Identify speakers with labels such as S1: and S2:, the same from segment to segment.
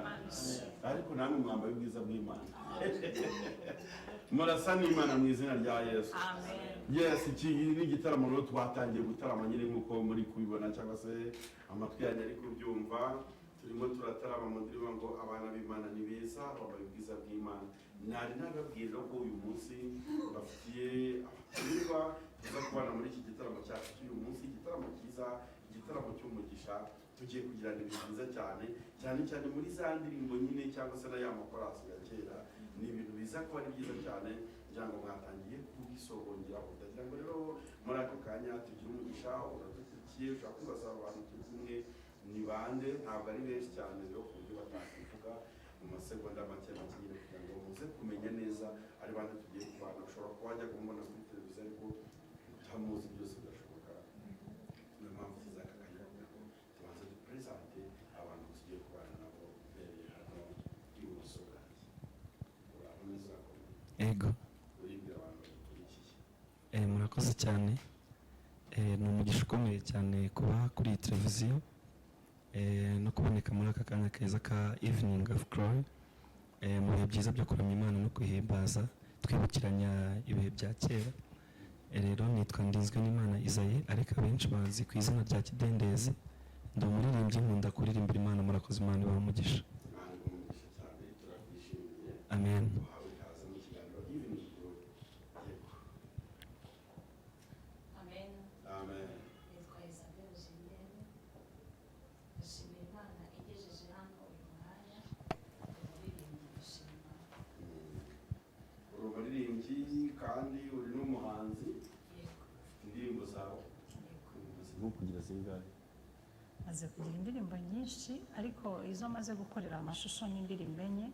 S1: cyane. Ariko namwe mwambaye ubwiza bw'Imana, murasa n'Imana mu izina rya Yesu. Yes, iki ni igitaramo rero twatangiye gutarama nyine nk'uko muri kubibona cyangwa se amatwi yanyu ari kubyumva. Turimo turatarama mu ndirimbo ngo "Abana b'Imana ni beza, bambaye ubwiza bw'Imana". Nari nababwiye rero ko uyu munsi bafitiye abatumirwa tuza kubana muri iki gitaramo cyacu cy'uyu munsi, igitaramo cyiza, igitaramo cy'umugisha. Tugiye kugirana ibihe byiza cyane cyane cyane muri za ndirimbo nyine cyangwa se na ya makorasi ya kera. Ni ibintu biza kuba ari byiza cyane, kugira ngo mwatangiye kubisogongeraho. Ndagira ngo rero muri ako kanya tugire umugisha. Uradukurikiye, ushobora kwibaza abantu turi kumwe ni bande. Ntabwo ari benshi cyane rero ku buryo batakivuga mu masegonda make make nyine, kugira ngo muze kumenya neza ari bande tugiye kubana. Ushobora kuba wajya kumubona kuri televiziyo ariko utamuzi, byose birashoboka. Niyo mpamvu tuza aka kanya kugira ngo tubanze dupresente abantu tugiye kubana nabo. Mbereye hano ibumoso bwanjye, uraho neza, urakomeye?
S2: Ego.
S1: Uribwira abantu badukurikiye.
S2: Murakoze cyane. Ni umugisha ukomeye cyane kuba kuri iyi televiziyo no kuboneka muri aka kanya keza ka Evening of Glory, mu bihe byiza byo kuramya Imana no kwihimbaza, twibukiranya ibihe bya kera. Rero nitwa Ndinzwe n'Imana Isaie, ariko abenshi bazi ku izina rya Kidendezi. Ndi umuririmbyi, nkunda kuririmbira Imana. Murakoze, Imana ibahe umugisha.
S1: Imana iguhe umugisha cyane, turakwishimiye.
S2: Amen.
S1: Uhawe ikaze mu kiganiro Evening Glory. Yego.
S3: Amen.
S1: Amen.
S3: Nitwa Isabelle Julienne. Ndashimira Imana igejeje hano uyu mwanya. Ndi umuririmbyi, ndashima.
S1: Uri umuririmbyi kandi uri n'umuhanzi.
S3: Yego.
S1: Ufite indirimbo zawe?
S3: Yego.
S1: Umaze nko kugira zingahe?
S3: Maze kugira indirimbo nyinshi, ariko izo maze gukorera amashusho ni indirimbo enye.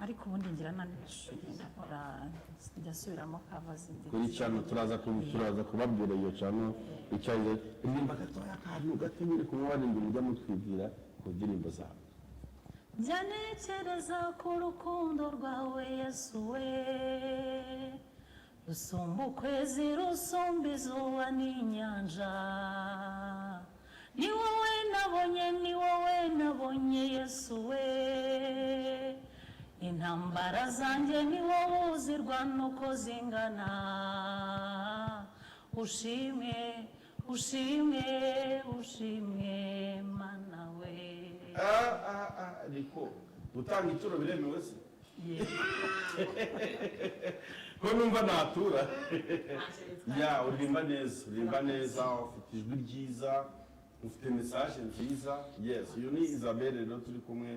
S3: Ariko ubundi ngira n'andi mashusho ngenda nkora, njya asubiramo cover z'indirimbo.
S1: Kuri channel turaza kubabwira iyo channel icyo ari cyo. Ririmba gatoya, akantu gato nyine kuba waririmbye, mujya mutwibwira ku ndirimbo zawe.
S3: Njya ntekereza ku rukundo rwawe Yesu we, rusumba ukwezi, rusumba izuba n'inyanja. Ni wowe nabonye, ni wowe nabonye Yesu we. Intambara zanjye ni wowe uzirwana uko zingana. Ushimwe, ushimwe, ushimwe Mana we.
S1: Ah, ah, ah, niko gutanga ituro biremewe se?
S3: Yego.
S1: Ko numva natura ya. Uririmba neza, uririmba neza, ufite ijwi ryiza, ufite message nziza. Yes, uyu ni Isabelle rero turi kumwe,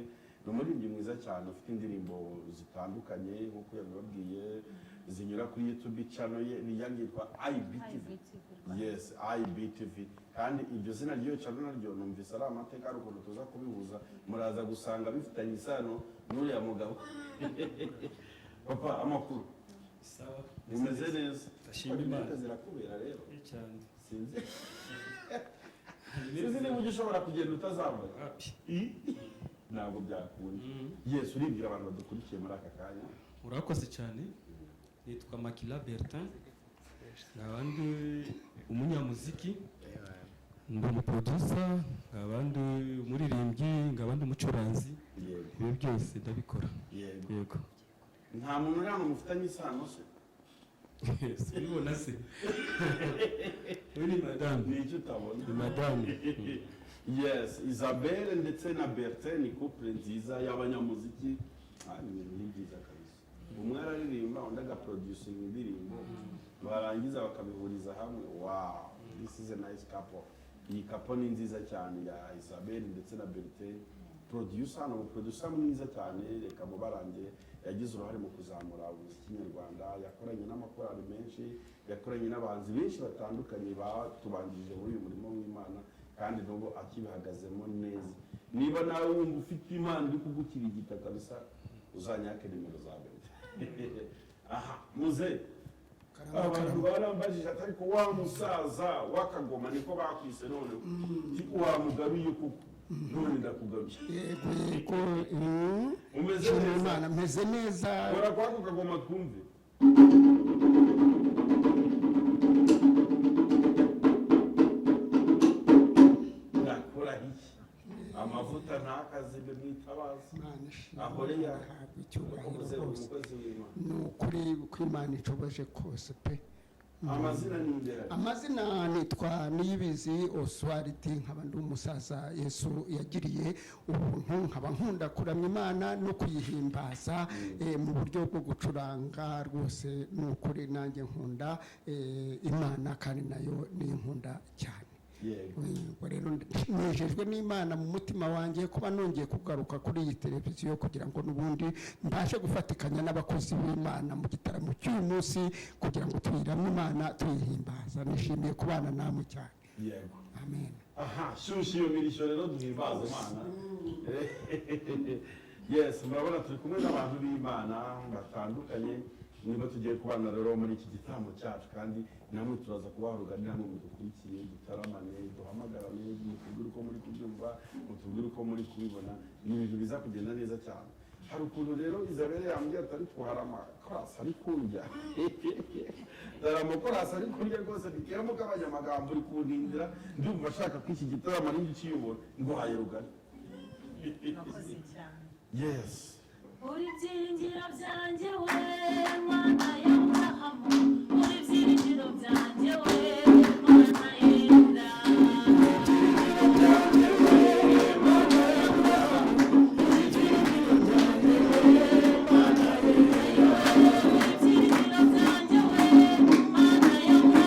S1: ni umuririmbyi mwiza cyane ufite indirimbo zitandukanye nk'uko yabibabwiye, zinyura kuri YouTube channel ye ni yitwa IBTV.
S3: IBTV.
S1: Yes, IBTV. Kandi iryo zina ry'iyo channel naryo numvise ari amateka, hari ukuntu tuza kubihuza, muraza gusanga bifitanye isano n'uriya mugabo. Papa, amakuru?
S4: Sawa.
S1: Umeze neza?
S4: Ndashima Imana.
S1: Imyaka zirakubera rero.
S4: Cyane.
S1: Sinzi niba ujya ushobora kugenda utazambaye.
S4: Wapi.
S1: Ntabwo byakunda. Yes, uribwira abantu badukurikiye muri aka kanya.
S4: Urakoze cyane. Nitwa Makila Bertin, nkaba ndi umunyamuziki, ndi umuproducer, nkaba ndi umuririmbyi, nkaba ndi umucuranzi. Ibi byose ndabikora. Yego.
S1: Nta muntu uri hano mufitanye isano se?
S4: Ubibona se? Uyu ni madamu.
S1: Ni icyo utabona.
S4: Ni madamu.
S1: Yes, Isabelle ndetse na Bertin ni couple nziza y'abanyamuziki. Ah, ni ibintu ni byiza kabisa. Umwe araririmba, undi agaproducinga indirimbo, barangiza bakabihuriza hamwe. Wow, this is a nice couple. Iyi couple ni nziza cyane ya Isabelle ndetse na Bertin. Producer ni umuproducer mwiza cyane, reka mubarange. Yagize uruhare mu kuzamura umuziki nyarwanda, yakoranye n'amakorali menshi, yakoranye n'abahanzi benshi batandukanye batubanjirije muri uyu murimo w'Imana, kandi n'ubu akibihagazemo neza. Niba nawe wumva ufite impano iri kugukirigita kabisa, uzanyake nimero za mbere. Aha muze, abantu barambajije ati: "Ariko wa musaza w'akagoma," niko bakwise, "none wamugaruye kuko?" None ndakugaruye.
S5: Yego yego.
S1: Umeze
S5: Shima
S1: neza?
S5: Imana, meze neza.
S1: Kora kwako kagoma twumve. Ndakora iki? Amavuta ntakazime mwitabaza.
S5: Imana ishimwe,
S1: Ahoreya.
S5: ihabwe icyubahiro
S1: Umukozi
S5: rwose.
S1: umukozi w'Imana.
S5: Ni ukuri ko Imana ishoboje kose pe.
S1: Amazina ni imbere.
S5: Amazina nitwa Niyibizi Oswald, nkaba ndi umusaza Yesu yagiriye ubuntu, nkaba nkunda kuramya Imana no kuyihimbaza mu buryo bwo gucuranga. Rwose ni ukuri nanjye nkunda Imana, kandi nayo niyo nkunda cyane. Ubwo rero nejejwe n'Imana mu mutima wanjye kuba nongeye kugaruka kuri iyi televiziyo kugira ngo n'ubundi mbashe gufatikanya n'abakozi b'Imana mu gitaramo cy'uyu munsi, kugira ngo tuyiramye Imana, tuyihimbaza. Nishimiye kubana namwe cyane. Amen.
S1: Aha, shyushya iyo mirishyo rero, duhimbaze Imana. Yes, murabona turi kumwe n'abantu b'Imana batandukanye, niba tugiye kubana rero muri iki gitaramo cyacu, kandi namwe turaza kubaha namwe mudukurikiye, dutaramane, duhamagarane, mutubwire uko muri kubyumva, mutubwire uko muri kubibona. Ni ibintu biza kugenda neza cyane. Hari ukuntu rero Isabelle yambwiye ati: "Ariko hari amakorasi ari kurya, hari amakorasi ari kurya rwose." Biteramo kabanya amagambo, uri kuntindira, ndumva ashaka ko iki gitaramo ari ukiyobora. Nguhaye rugari.
S3: Urakoze cyane. Uri ibyiringiro byanjye we Mana ya Aburahamu, uri ibyiringiro byanjye we Mana yera. Uri ibyiringiro byanjye we Mana ya Aburahamu, uri ibyiringiro byanjye we Mana yera.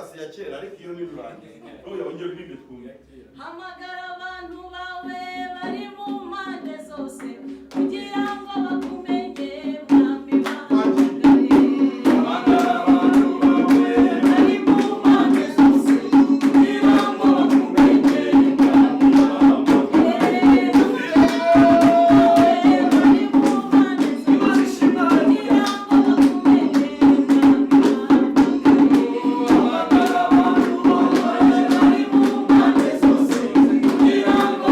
S1: Chorus ya kera, ariko iyo ni rurangiza. Oya, ongera uririmbe twumve.
S6: Hamagara abantu bawe bari mu mpande zose kugira ngo bakumenye, Mwami, bahamagare.
S1: Hamagara abantu bawe
S6: bari mu mpande zose kugira ngo bakumenye, Mwami, bahamagare. Bari mu mpande zose kugira ngo bakumenye, Mwami, bahamagare. Bari mu mpande zose kugira ngo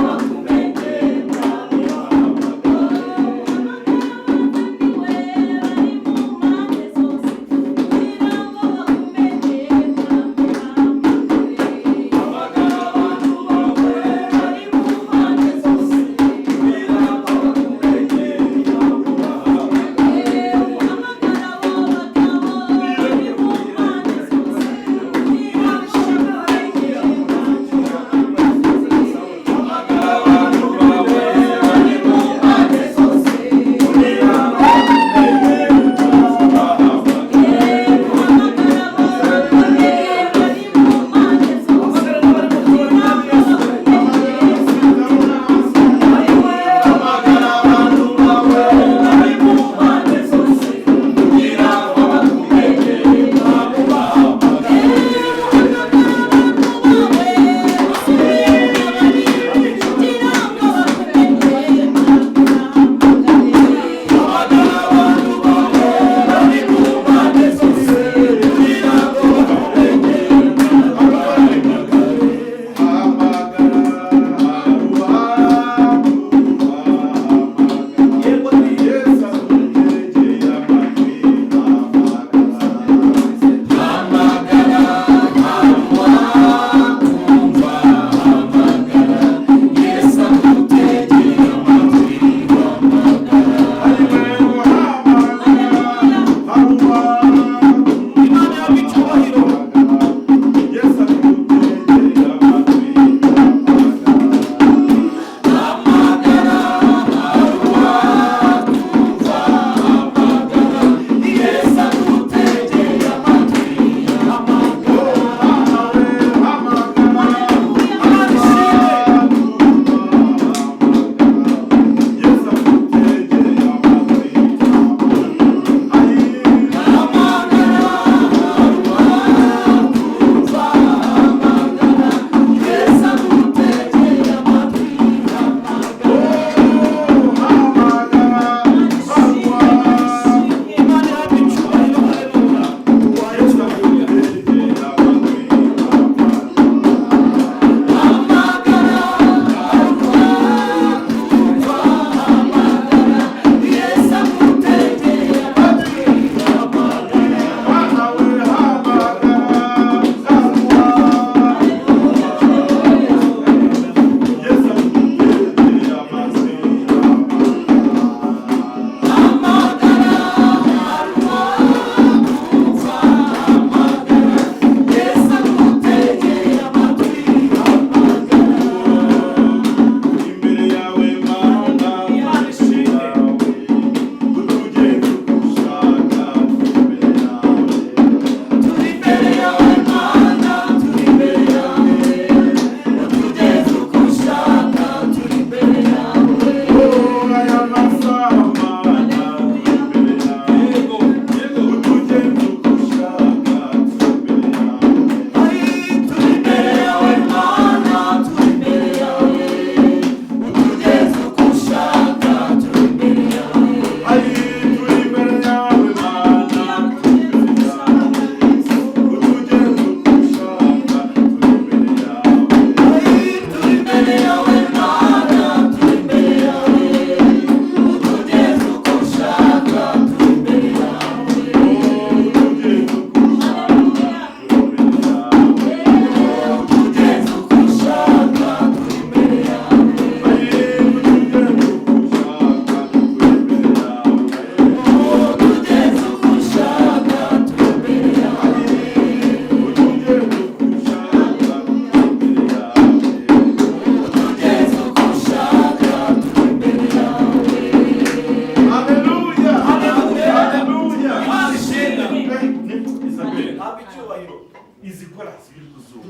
S1: Korasi iri kuzumva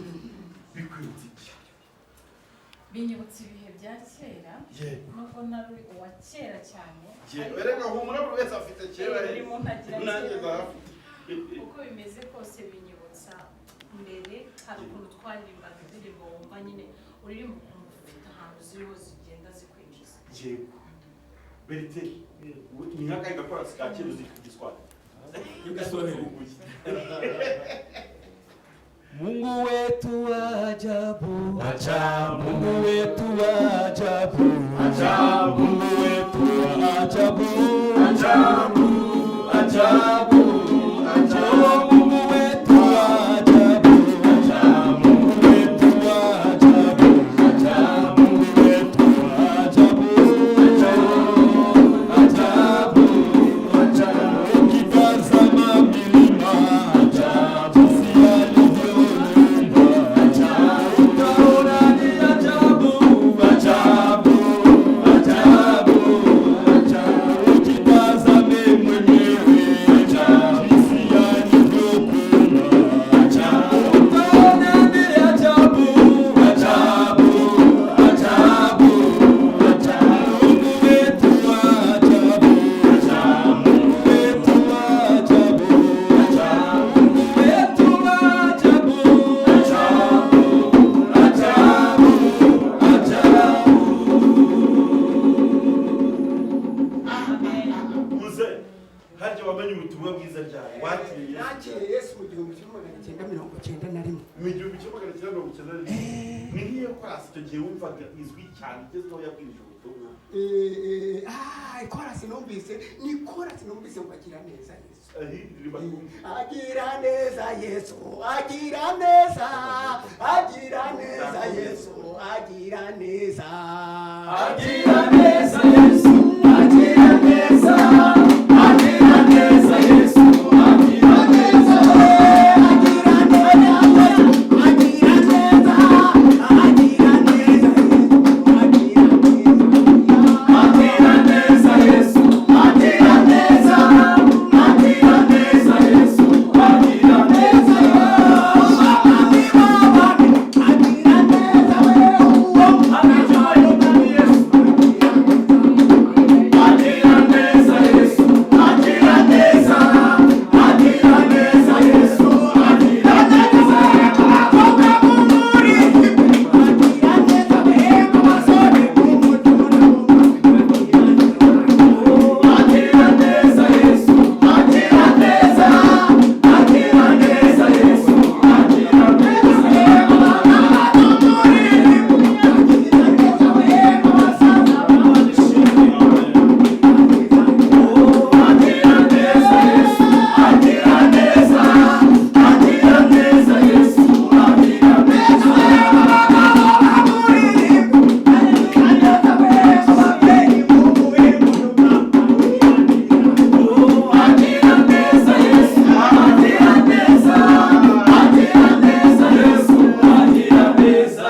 S1: bikwibutsa iki?
S3: Binyibutsa ibihe bya kera, nubwo nari uwa kera cyane.
S1: Erega humura, buri wese afite kera.
S3: Buri muntu agira
S1: Nanjye
S3: kera.
S1: ndahafite.
S3: Uko bimeze kose, binyibutsa mbere hari ukuntu twaririmbaga indirimbo, wumva nyine uririmba ukumva ufite ahantu ziriho zigenda zikwinjiza.
S1: Yego. Berite, ni nk'akahe gakorasi ka kera uzi ku Giswahili?
S4: Kiswahili. Mungu wetu wa ajabu, ajabu. Mungu wetu wa ajabu, ajabu. Mungu wetu wa ajabu, ajabu, ajabu, ajabu. Mungu wetu wa ajabu, ajabu. Mungu wetu wa ajabu, ajabu. Mungu wetu wa ajabu, ajabu, ajabu. Ukitazama milima, ajabu, jinsi alivyoumba, ajabu, utaona ni ajabu, ajabu, ajabu, ajabu. Ukitazame mwenyewe, ajabu, jinsi alivyokuumba, ajabu, utaona ni ajabu, ajabu, ajabu, ajabu. Mungu wetu wa ajabu, ajabu. Mungu wetu wa ajabu, ajabu. Mungu wetu wa ajabu, ajabu, ajabu, ajabu.
S1: Muze, harya wamenye ubutumwa bwiza ryari? Wakiriye Yesu ryari?
S5: Nakiriye Yesu mu 1991.
S1: Mu 1991. Ni nk'iyo korasi icyo gihe wumvaga izwi cyane, igezweho, yabwirije ubutumwa?
S5: Korasi numvise ni korasi numvise ngo "Agira neza Yesu".
S1: Ririmba twumve.
S5: Agira neza Yesu, agira neza, agira neza Yesu, agira neza.
S4: Agira neza Yesu, agira neza, agira neza Yesu, agira neza.
S5: Agira neza Yesu, agira neza, agira neza Yesu, agira neza.
S4: Agira neza Yesu, agira neza, agira neza Yesu, agira neza.
S5: Agira neza wewe.
S4: Ajayo ndani Yesu. Agira neza Yesu, agira neza, agira neza Yesu, agira neza.
S5: Abakobwa b'umuri, agira neza wewe, abasore b'umutima.
S4: Agira neza Yesu, agira neza, agira neza Yesu, agira neza. Agira neza Yesu, agira neza, agira neza Yesu, agira neza. Agira neza Yesu, agira neza, agira neza Yesu, agira neza.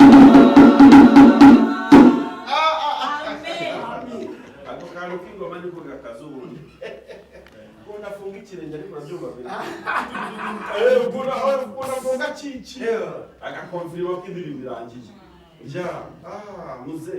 S3: Amen.
S1: Ako kantu k'ingoma niko gakaza ubundi. Ukuntu afunga ikirenge, ariko urabyumva mbere. Ukuntu afunga cici agakonfirima ko indirimbo irangiye. Ya, muze,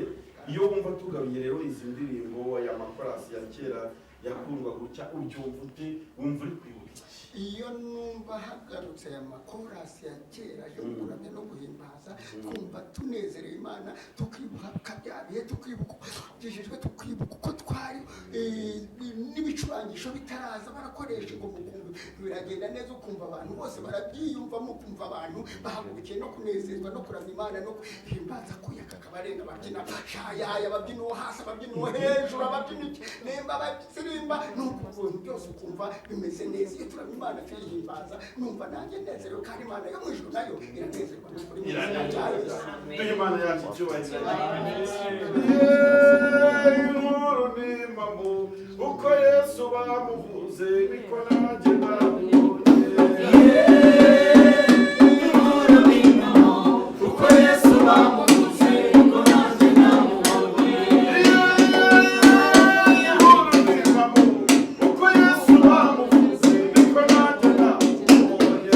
S1: iyo wumva tugaruye rero izi ndirimbo, aya makorasi ya kera yakundwa gutya, ubyumva ute? Wumva uri kwibuka iki?
S5: Iyo numva hagarutse aya makorasi ya kera yo kuramya no guhimbaza, twumva tunezerewe Imana, tukibuka bya bihe, tukibuka tugejejwe, tukibuka uko twari n'ibicurangisho bitaraza, barakoresha ingoma, ukumva biragenda neza, ukumva abantu bose barabyiyumvamo, ukumva abantu bahagurukiye no kunezezwa no kuramya Imana no guhimbaza, kuyaka akabarenga, babyina shayaya, ababyina uwo hasi, ababyina uwo hejuru, ababyina iki nimba abasirimba, nuko ubuntu byose ukumva bimeze neza. Iyo turamya Imana tuyihimbaza, numva nanjye nezerewe, kandi Imana yo mu ijuru nayo iranezerwa n'ukuri mu izina rya Yesu.
S1: Duhe Imana yacu icyubahiro. Yeee, inkuru ni impamo, uko Yesu bamuvuze niko nanjye namubonye.
S4: Inkuru ni impamo, uko Yesu bamuvuze niko nanjye namubonye.
S1: Inkuru ni impamo, uko Yesu bamuvuze niko nanjye namubonye.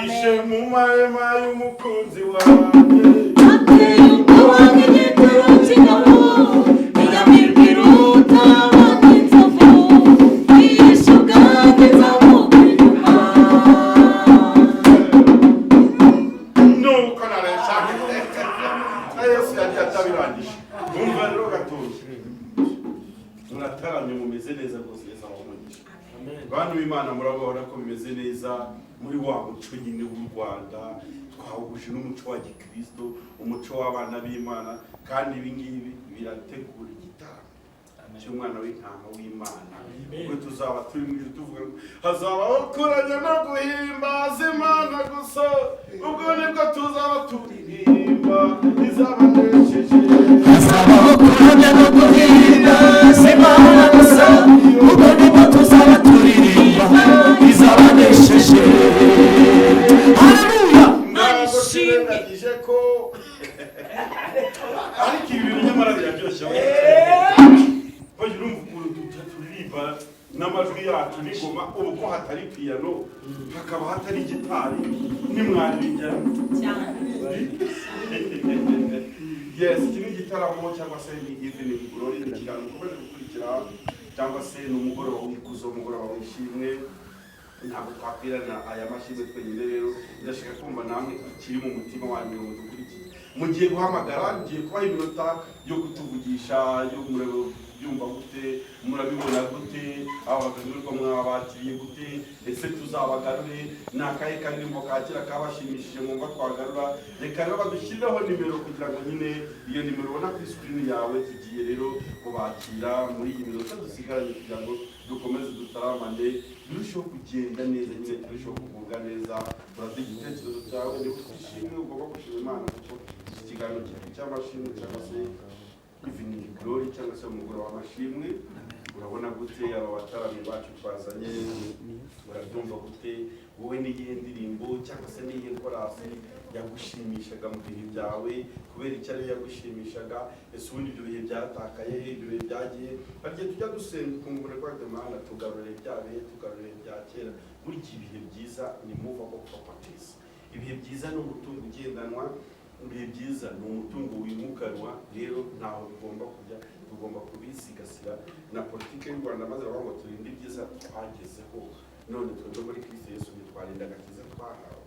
S1: Nihishe mu mahema y'umukunzi wanjye.
S6: Ateye ubwoba nk'igitero cy'ingabo, inyamirwa iruta abandi inzovu, yiyishe ubwanjye nzamuka inyuma.
S1: Nuko nareshaka na Yesu yagiye atabirangije. Mwumva rero gatoya, murataramye, mumeze neza rwose. Yesu abahe umugisha. Bantu b'Imana, murabona ko bimeze neza muri wa muco nyine w'u Rwanda, twawuhuje n'umuco wa gikristo, umuco w'abana b'Imana. Kandi ibi ngibi birategura igitaramo cy'umwana w'intama w'Imana, ubwo tuzaba turi mu ijuru tuvuga ngo hazabaho kuramya no guhimbaza Imana gusa. Ubwo nibwo tuzaba turirimba izabanesheje.
S4: Hazabaho kuramya no guhimbaza Imana gusa, ubwo nibwo tuzaba turirimba izabanesheje. Haleluya!
S1: Ntabwo twirengagije ko, ariko ibi bintu nyamara biraryoshye. Oya, urumva ukuntu turirimba n'amajwi yacu n'ingoma, ubu ko hatari piyano, hakaba hatari gitari, nimwaririmbya. Yes, iki ni igitaramo cyangwa se ni evening glory, ni ikiganiro mukomeje gukurikira, cyangwa se ni umugoroba w'ikuzo, umugoroba w'ishimwe. Ntabwo twakwirana aya mashimwe twenyine. Rero ndashaka kumva namwe ikiri mu mutima wanyu ngo dukurikiye. Mugiye guhamagara, ngiye kubaha iminota yo kutuvugisha, yo murabyumva gute, murabibona gute, aba batumirwa mwabakiriye gute, ese tuzabagarure, ni akahe karirimbo ka kera kabashimishije mwumva twagarura? Reka rero badushyirireho nimero kugira ngo nyine iyo nimero ubona kuri screen yawe. Tugiye rero kubakira muri iyi minota dusigaranye kugira ngo dukomeze dutaramane, birusheho kugenda neza nyine, turusheho kugubwa neza. Uraduha igitekerezo cyawe niba ufite ishimwe ugomba gushima Imana, kuko iki kiganiro cyitwa icy'amashimwe cyangwa se evening glory cyangwa se umugoroba w'amashimwe. Urabona gute aba bataramyi bacu twazanye? Urabyumva gute wowe? N'iyihe ndirimbo cyangwa se n'iyihe korasi yagushimishaga mu bihe byawe? Kubera icyo ariyo yagushimishaga? Ese ubundi ibyo bihe byatakaye, ibyo bihe byagiye? Hari igihe tujya dusenga ukumva rwanda: "Mana, tugarure bya bihe, tugarure bya kera." Burya ibihe byiza ni movable properties. Ibihe byiza ni umutungo ugendanwa, ibihe byiza ni umutungo wimukanwa. Rero ntaho bigomba kujya, tugomba kubisigasira. Na politiki y'u Rwanda maze baravuga ngo turinde ibyiza twagezeho. None twebwe muri Kristo Yesu ntitwarinda agakiza twahawe?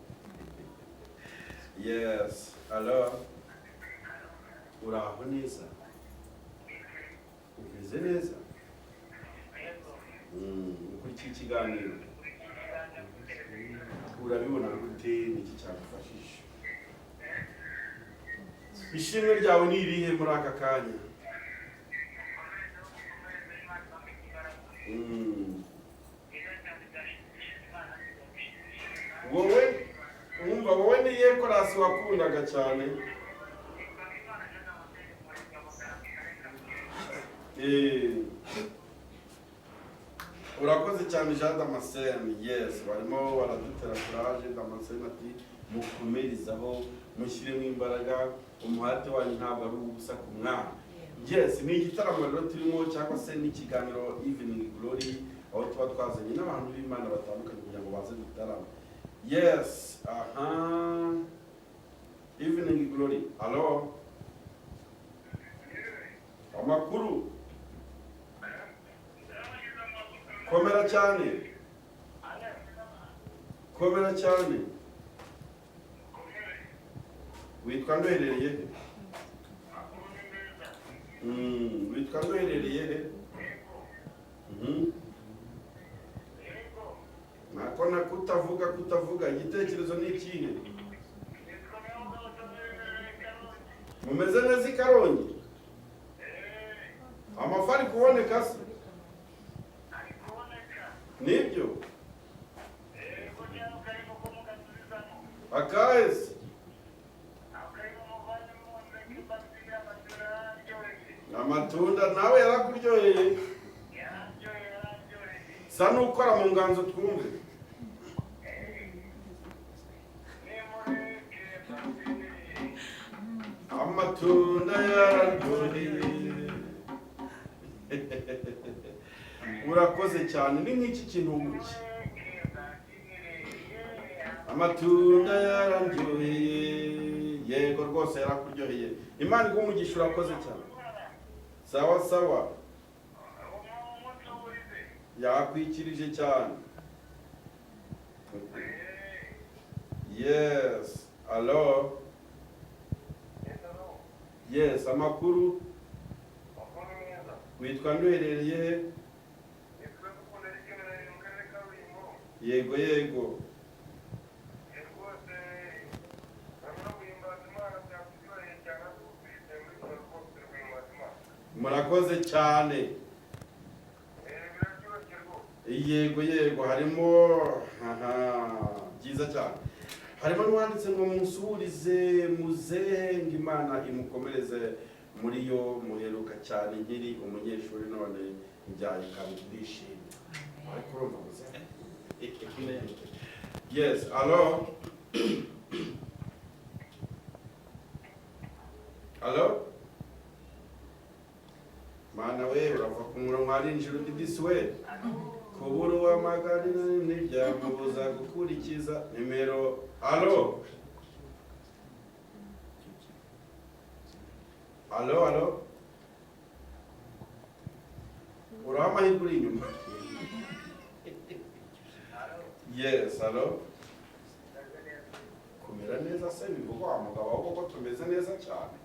S1: Yes, alo, uraho neza? Umeze neza? Ukurikiye ikiganiro, urabibona gute? Niki cyagufashije? Ishimwe ryawe ni irihe muri aka kanya? Wowe wumva, wowe ni iyihe korasi wakundaga cyane? Urakoze cyane, Jean Damascene. Yes, barimo baradutera courage. Damascene ati mukomerezaho, mushyiremo imbaraga, umuhate wanyu ntabwo ari ubusa ku mwana. Yes, ni igitaramo rero turimo cyangwa se n'ikiganiro evening glory, aho tuba twazanye n'abantu b'Imana batandukanye kugira ngo baze dutarame. Yes, aha, evening glory, alo, amakuru? Komera cyane, komera cyane. Witwa nde, uherereye he? Witwa nde, uherereye he? Nako na kutavuga, kutavuga. Igitekerezo ni ikihe? Mumeze neza i Karongi? Amafi ari kuboneka se? Nibyo, akahese amatunda nawe yarakuryoheye. Sa n'ukora mu nganzo twumve. Amatunda yararyoheye. Urakoze cyane. Ni nk'iki kintu ki Amatunda yarandyoheye. Yego rwose yarakuryoheye. Imana iguhe umugisha, urakoze cyane. Sawa sawa. Yakwikirije cyane. Yes, alo. Yes, amakuru. Witwa nde, uherereye he? Yego yego. Murakoze cyane. Yego yego, harimo aha byiza cyane. Harimo n'uwanditse ngo musuhurize muzehe, ngo Imana imukomereze muri yo, muheruka cyane nkiri umunyeshuri, none mbyaye kabiri, ndishimye. Ariko urumva muzehe. Yes, alo. Alo. Mana we, urava ku murongo harinjira undi disi we. Kubura uwamagana ntibyamubuza gukurikiza nimero. Alo. Alo, alo. Uraho amahirwe uri inyuma. Yes, alo. Kumera neza se bivugwa wa mugabo, ahubwo ko tumeze neza cyane.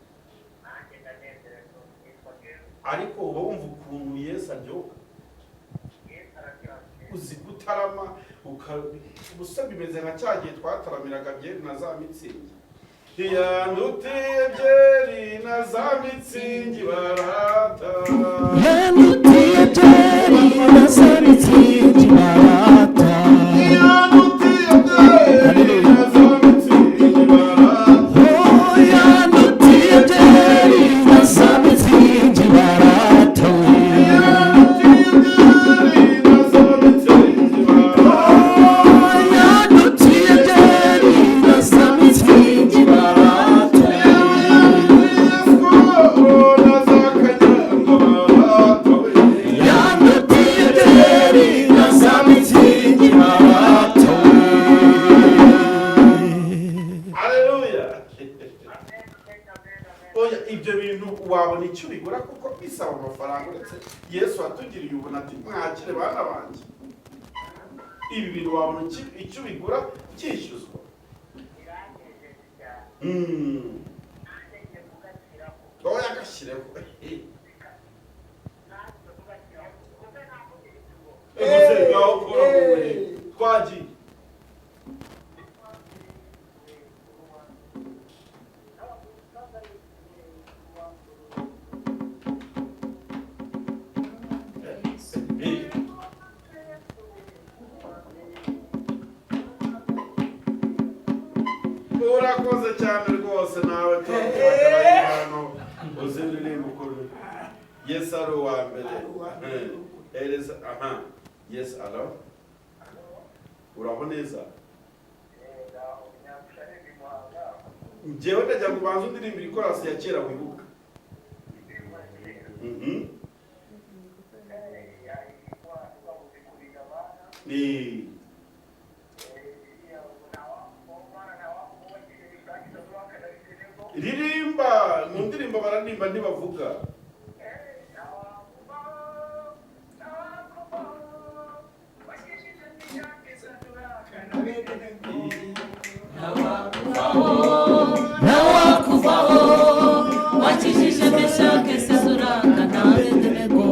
S1: Ariko uba wumva ukuntu Yesu aryoha. Uzi gutarama ubusa bimeze nka cya gihe twataramiraga byeri na za mitsingi. Ntiyandutiye byeri na za mitsingi barata.
S4: Yandutiye byeri na za mitsingi barata.
S1: Ntiyandutiye byeri na za mitsingi barata.
S4: Oh, yandutiye byeri na za mitsingi barata.
S1: Ntiyandutiye byeri na za mitsingi barata.
S4: Oh, yandutiye byeri na za mitsingi barata. Yandutiye byeri na za mitsingi barata.
S1: Haleluya. Oya, ibyo bintu wabona icyo ubigura kuko bisaba amafaranga, uretse Yesu watugiriye ubuntu ati mwakire bana banjye. Ibi bintu wabona icyo ubigura byishyuzwa. Oya, gashyireho. Muze ngaho kora wowe. Twagiye. Eh. Urakoze cyane rwose, nawe turakubagira impano uzi uririmba ukuntu Yesu ari uwa mbere. Ereza aha. Yes, alo. Uraho neza. Njyewe ndajya kubanza undirimba ikorasi ya kera wibuka. Ni ririmba mu ndirimbo bararirimba ntibavuga.
S6: Nawakuvaho wakijije Meshake, Seduraka na Abedenego.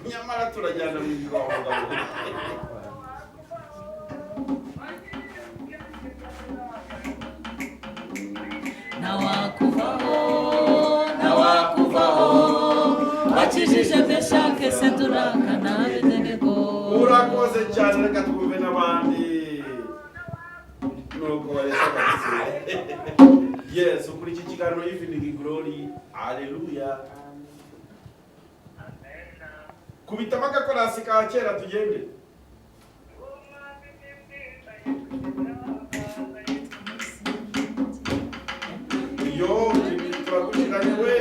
S1: Nyamara turajyana mu ijuru aho mugabo.
S6: Nawakuvaho, nawakuvaho wakijije Meshake, Seduraka na Abedenego.
S1: Urakoze cyane, reka twumve n'abandi nuko baretse kabisa. Yes, ukuri iki kiganiro Evening Glory. Haleluya. Kubitamo agakorasi ka kera tugende. Yo, turagushiranye we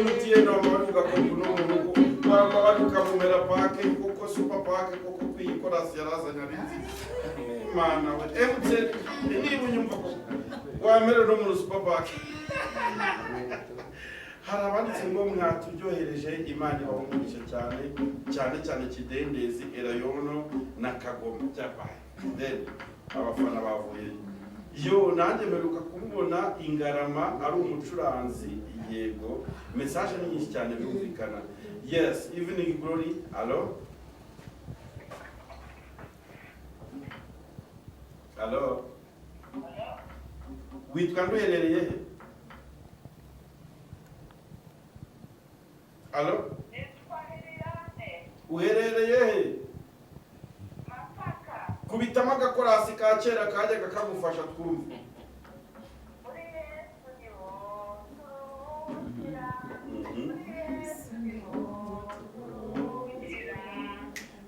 S1: MTN, bavuga ko kuno mu rugo waba baduka mu mera pake kuko super pake kuko kwiyikora. Korasi yarazanye ari nziza. Imana we, MTN, niba unyumva ko wemerewe no muri superbank. Hari abanditse ngo mwaturyohereje, Imana ibahe umugisha cyane cyane cyane, Kidendezi, Erayono na Kagoma cyabaye. Then abafana bavuye yo, nanjye mperuka kumubona Ingarama ari umucuranzi. Yego, message ni nyinshi cyane, birumvikana. Yes, Evening Glory, allo, allo, witwa nde, uherereye he? Allo, uherereye he? Kubitamo agakorasi ka kera kajyaga kagufasha twumve.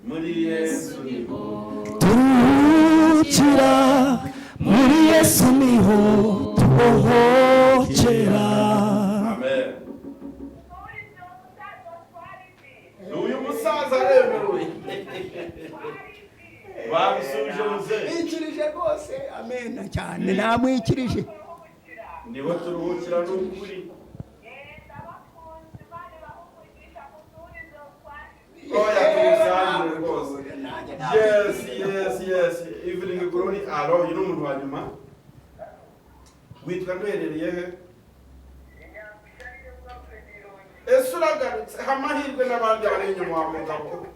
S1: Muri Yesu niho
S4: Turuhukira, muri Yesu niho tubohokera.
S1: Amen. Ni uyu musaza aremewe, babisubije muzehe.
S5: Mwikirije rwose, amena cyane, namwikirije.
S1: Niho turuhukira, ni ukuri. Oya, tuwusangire rwose. Yes, Evening Glory, allo, uyu ni umuntu wa nyuma. Witwa nde, uherereye he? Ese uragarutse? Amahirwe n'abandi bari inyuma wa mugabo.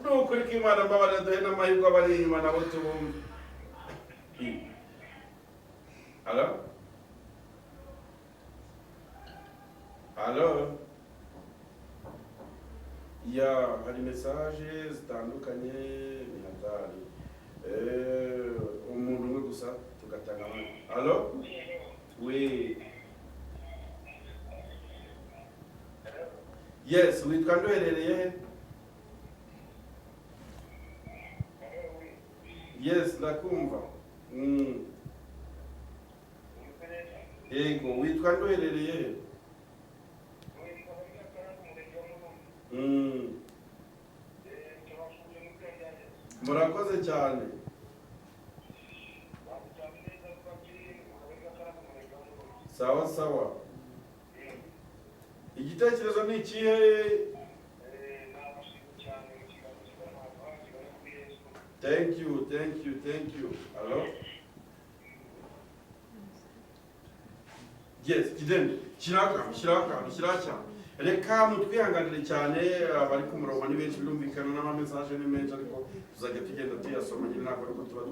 S1: Ni ukuri ko Imana mbabarira, duhe n'amahirwe abari inyuma nabo tubumve. Allo, allo, ya, hari message zitandukanye, ni hatari. Umuntu umwe gusa tugatanga amahirwe. Allo, oui, yes, witwa nde, uherereye he? Yes, ndakumva. Yego, witwa nde, uherereye he? Murakoze cyane. Sawa sawa, igitekerezo ni ikihe? Thank you, thank you, thank you. Hello, yes, Kidende, shyiraho akantu, shyiraho akantu, shyiraho cyane. Reka mutwihanganire cyane, abari ku murongo ni benshi, birumvikana, n'amamessage ni menshi, ariko tuzajya tugenda tuyasoma nyine. Ntabwo ariko tuba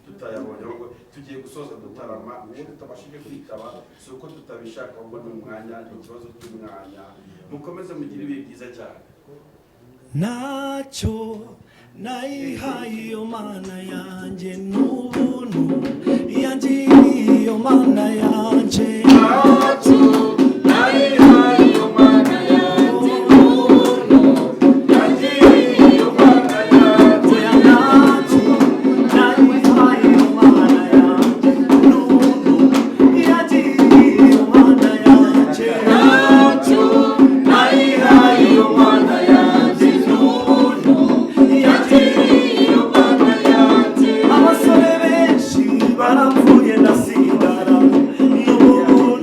S1: tutayabonye, ahubwo tugiye gusoza dutarama. Uwo tutabashije kwitaba si uko tutabishaka, ahubwo ni umwanya, ni ikibazo cy'umwanya. Mukomeze mugire ibihe byiza cyane.
S4: Ntacyo nayihaye iyo Mana yanjye, n'ubuntu yangiriye iyo Mana yanjye.
S7: Ntacyo nayihaye iyo Mana yanjye, n'ubuntu yangiriye iyo Mana yanjye.
S4: Oya, ntacyo nayihaye iyo Mana yanjye, n'ubuntu yangiriye iyo Mana yanjye.
S7: Ntacyo nayihaye iyo Mana yanjye, n'ubuntu yangiriye iyo Mana yanjye.
S4: Abasore benshi barapfuye ndasigara, n'ubuntu.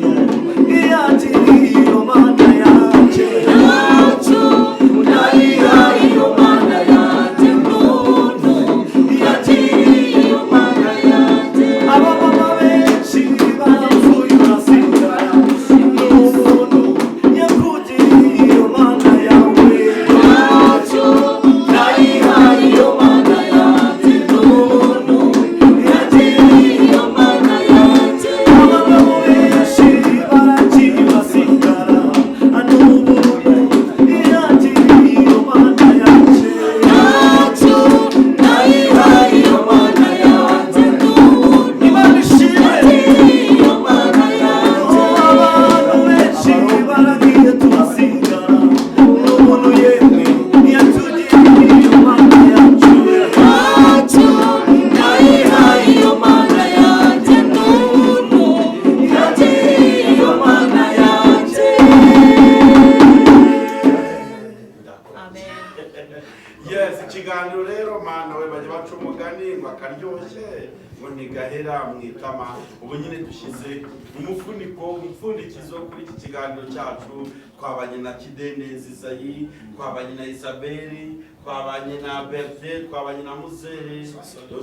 S1: Ariko mana we, bajya baca umugani ngo akaryoshye ngo ntigahera mu itama. Ubu nyine dushyize umufuniko, umupfundikizo kuri iki kiganiro cyacu. Twabanye na Kidendezi Izayi, twabanye na Isabeli, twabanye na Bertin, twabanye na Muzehe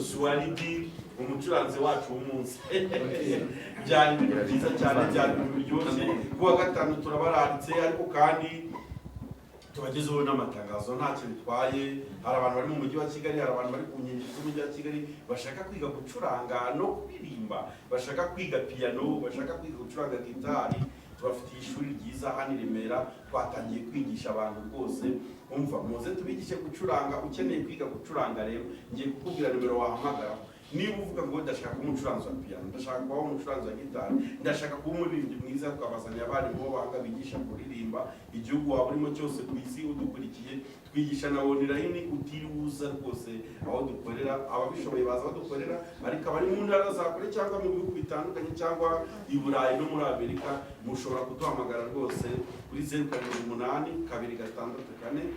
S1: Suwaridi, umucuranzi wacu w'umunsi. Byari ibintu byiza cyane, byari ibintu biryoshye. Kuwa gatanu turabararitse, ariko kandi tubagezeho n'amatangazo, ntacyo bitwaye. Hari abantu bari mu mujyi wa Kigali, hari abantu bari ku nkengero z'umujyi wa Kigali bashaka kwiga gucuranga no kuririmba, bashaka kwiga piyano, bashaka kwiga gucuranga gitari. Tubafitiye ishuri ryiza hano i Remera, twatangiye kwigisha abantu rwose. Umva, muze tubigishe gucuranga. Ukeneye kwiga gucuranga rero, ngiye kukubwira nimero wahamagaraho. Niba uvuga ngo ndashaka kuba umucuranzi wa piyano, ndashaka kuba umucuranzi wa gitari, ndashaka kuba umuririmbyi mwiza, twabazaniye abarimu b'abahanga bigisha kuririmba. Igihugu waba urimo cyose ku isi udukurikiye, twigisha na online utiriwe uza rwose aho dukorera. Ababishoboye baza aho dukorera, ariko abari mu ntara za kure cyangwa mu bihugu bitandukanye cyangwa i Burayi no muri Amerika, mushobora kuduhamagara rwose kuri 0782649669,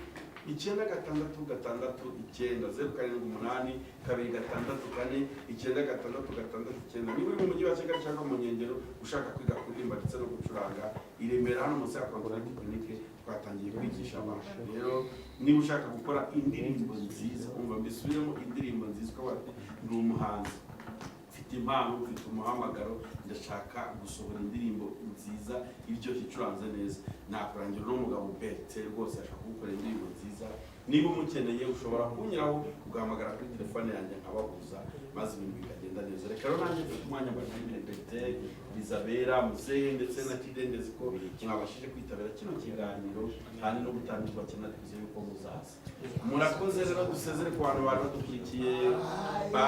S1: 0782649669. Niba uri mu mujyi wa Kigali cyangwa mu nkengero ushaka kwiga kuririmba ndetse no gucuranga, i Remera hano munsi ya Control Clinique twatangiye kwigisha abantu. Rero niba ushaka gukora indirimbo nziza, umva mbisubiremo, indirimbo nziza, ukavuga ati ndi umuhanzi, mfite impano, mfite umuhamagaro, ndashaka gusohora indirimbo nziza iryoshye icuranze neza, nakurangira uno mugabo Bertin rwose ashaka kugukorera indirimbo nziza. Niba umukeneye, ushobora kunyuraho ugahamagara kuri telefone yanjye nkabahuza, maze ibintu bikagenda neza. Reka rero nanjye mfite umwanya mbashimire Bertin, Isabella, Muzehe ndetse na Kidendezi ko mwabashije kwitabira kino kiganiro, kandi no gutangirwa cyane twizeye yuko muzaza. Murakoze. Rero dusezere ku bantu bari badukurikiye. Bye.